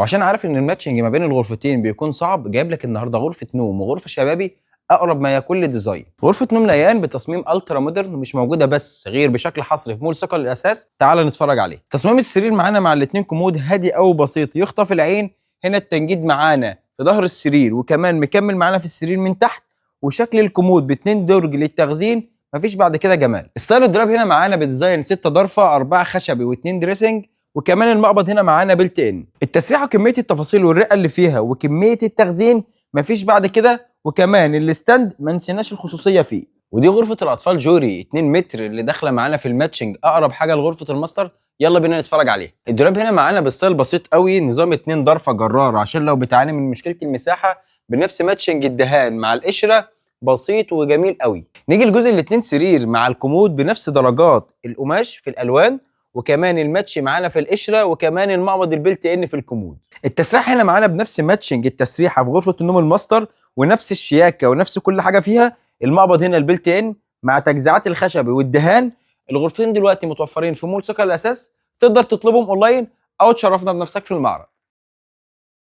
وعشان عارف ان ال matching ما بين الغرفتين بيكون صعب، جايب لك النهارده غرفة نوم وغرفه شبابي اقرب ما يكون ل design. غرفة نوم ليان بتصميم ultra modern، مش موجودة بس غير بشكل حصري في مول سكر الاساس. تعال نتفرج عليه. تصميم السرير معانا مع الاثنين كومود هادي او بسيط يخطف العين. هنا التنجيد معانا في ظهر السرير، وكمان مكمل معانا في السرير من تحت، وشكل الكومود باتنين درج للتخزين، مفيش بعد كده جمال. style الدولاب هنا معانا ب design 6 ضرفه، 4 خشبي و2 dressing، وكمان المقبض هنا معانا built in. التسريحه وكمية التفاصيل والرقه اللي فيها وكمية التخزين مفيش بعد كده، وكمان ال stand ما نسيناش الخصوصية فيه. ودي غرفة الاطفال جوري 2 متر اللي داخله معانا في ال matching، اقرب حاجة لغرفة الماستر. يلا بينا نتفرج عليه. الدولاب هنا معانا ب style بسيط قوي، نظام 2 ضرفه جرار، عشان لو بتعاني من مشكلة المساحة، بنفس matching الدهان مع القشره، بسيط وجميل قوي. نيجي لجزء الاتنين سرير مع الكومود بنفس درجات القماش في الالوان، وكمان الماتش معانا في القشره، وكمان المقبض ال built in في الكومود. التسريح هنا معانا بنفس matching التسريحه في غرفة النوم الماستر، ونفس الشياكه ونفس كل حاجة فيها. المقبض هنا ال built in مع تجزيعات الخشب والدهان. الغرفتين دلوقتي متوفرين في مول سكر الاساس، تقدر تطلبهم اونلاين او تشرفنا بنفسك في المعرض.